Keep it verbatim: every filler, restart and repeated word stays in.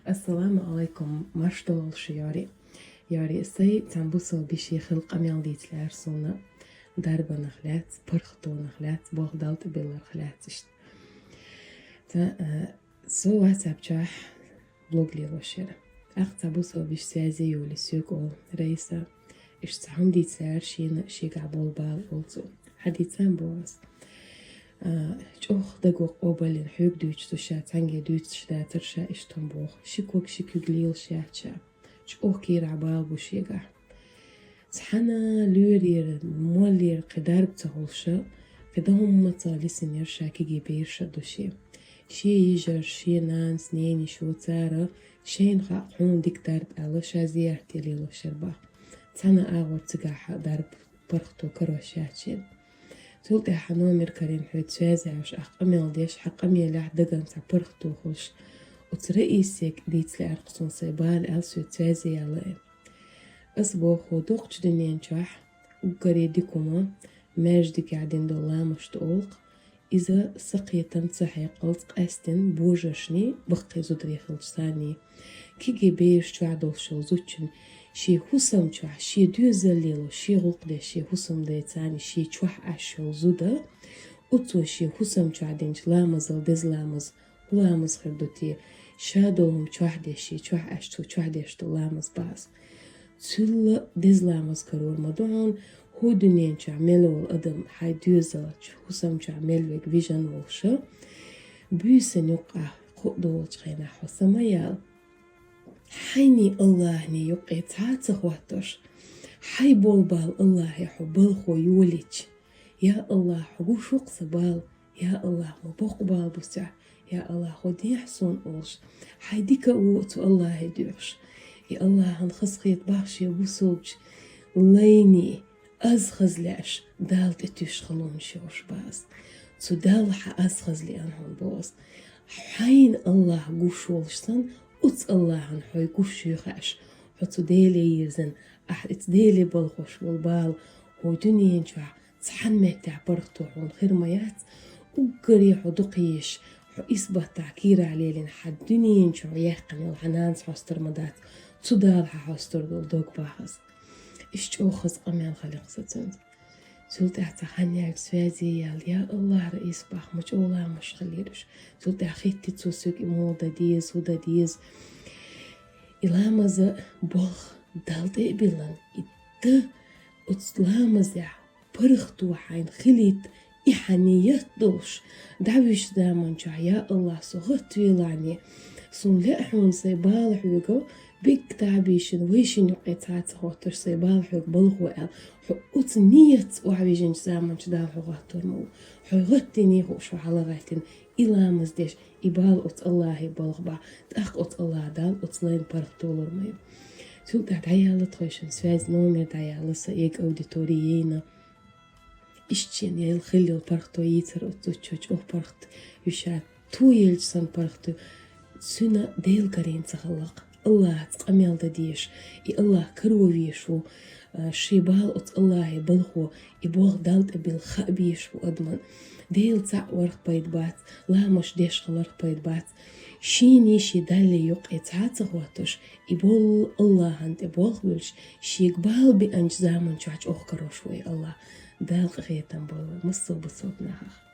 Ассаламу алайкум, марш дола шо, йоарий. Йоарий, сай цхьан бусалба йиший хила къамел дийцар суна, дарбанах лаьца, паргӀатонах лаьца, болх Далла тӀабилларах лаьца иштта. Ца, а, со WhatsApp чохь блог лелош яра. ТӀаккха цхьа бусалба йиша связе йолий, соьга олу: «Раиса, иштта цхьа хӀума дийцар шена, шегахь болу бала», олу цо. Хьадийцан боху ас. А, чӀогӀа дагахь къобалйина, хьоьга дуьйцуш ду ша, цхьаьнгге дуьйцуш дацара ша иштта хӀума боху. Ши ког ши куьг лелаш яц ша. ЧӀогӀа кийрахь бала бу шегахь. Цхьана лоьрера, моллера кхин дарба ца хуьлуш, кхин дан хӀумма ца лисинера ша, кегий бераш а ду шен. Шен йижарша, шен нанас, ненайиша цара шайна хаьа хьуна дика дарба аьлла, ша зиярте лелош яра боху. Цхьана агӀор цигахь дарба, паргӀато карош яц шена. Цул тӀаьхьа номер карийна хьоьца связе йолуш, ахь къамел деш, хьан къамелехь дагна цхьа паргӀато хуьлуш, оцу Раисега дийца лаьара-кх суна сайн бала аьлла, соьца связе яьлла и. Ас боху, доккхачу дуьнен чохь уггаре дика хӀума маьждигехь дина долу ламазаш ду олу-кх, иза сакхетам ца хьекхалц къаьсттина божаршний, баккхий зударий хилча санний. Кегий бераш чохь долуш йолу зудчун шен хӀусам чохь, шен доьзал лелош, шен гӀуллакх деш, шен хӀусамдайца санний, шен чохь Ӏаш йолу зуда, оцо шен хӀусам чохь динчу ламазал деза ламаз, хӀун ламаз хир ду те, ша долу хӀума чохь деш, шен чохь Ӏаш, цо чохь деш долу ламаз бац. Цул а деза ламаз карор ма ду хьуна, хӀокху дуьнен чохь мел волу адам хьайн доьзалчу хӀусам чохь мел верг вижина волуш, буьйсанна юккъехь кхоъ долучу хенахь хьо са ма яла. Хьайний Аллахьний юккъе цхьа а ца хӀоттош, хьайн болу бала Аллахье хьо балхо йолийча: «Я Аллахь, хьо гуш ву-кх сан бала, я Аллахь, ма боккха бала бу сехь, я Аллахь, хьо дехьа суна», олуш, хьайн дика а вон цу Аллахье доьхуш. И Аллахьан хазахета бахьа шен бусалбачу лайний, аз хаза лаьаш, Далла тӀетуьйсуш халонаш йолуш бац. Цу Далла хьан аз хаза лиъна хьуна боху ас. Хьайна Аллахь гуш волуш санна, оцу Аллахьан хьо гуш юй хууш, хьо цу Деле йирзина, ахь оцу Деле балхош болу бала, хӀокху дуьнен чохь цхьана меттехь паргӀато хьуна хир ма яц, уггаре хьо дукха езаш, хьо исбаттахь кийрахь лелийна, хьан дуьнен чу хьо яьккхина йолу хьан нанас хьостур ма дац, цу Дала хьан хьостур долу дог боху ас. Иштта чӀогӀа хаза къамел хилира-кх сан цуьнца. Цул тӀаьхьа цхьа хан яьлча связе яьлла: «Я Аллахь, Раиса, боху, ма чӀогӀа ламазаш хилира уьш». Цул тӀаьхьа хӀиттира цо соьга, и муха дан деза, хӀун дан деза. И ламазан болх Далла тӀе а биллина, и дан оцу ламазехь паргӀато хьайна хилийта, и хьан ният долуш, дӀавуьжучу заман чохь: «Я Аллахь, со гӀаттавелахьа, суна лаьа хьуна сайн бала хьоьга, бегга дӀа а бийшина, вайшинна юккъе цхьа а ца хӀоттош сайн бала хьоьга балхо», аьлла, хьо оцу ниятца охьавижинчу заман чохь Дала хьо гӀаттор ма ву. Хьо гӀаттийний хууш, хьо хьалагӀаьттина, и ламаз деш, и бала оцу Аллахье балха бахь, тӀаккха оцу Аллахь Дала оцу лайн паргӀато лур ма ю. Цул тӀаьхьа дӀаяьлла тхойшинна связь, номер дӀаяьлла сан, эга аудитори яйна. Иштта шена ял хилла йолу паргӀато йийцира оцу зудчо, чӀогӀа паргӀат ю ша, ту елча санна паргӀат ю. Цуьнан Делан карийна ца хилла-кх. Аллахьаца къамел дан дезаш, и Аллахь каро везаш ву, а, шен бала оцу Аллахье балхо, и болх Далла тӀе билла хаа безаш ву адамна. Дела цхьаъ варх пайда бац, ламазаш деш хиларх пайда бац. Шений шен Даллий юккъе цхьа а ца хӀоттош, и болу Аллахьан тӀе болх буьллуш, шега бала беанчу заман чохь чӀогӀа карош ву и Аллахь. Дала къинхетам бойла вай массо а бусалба нахах.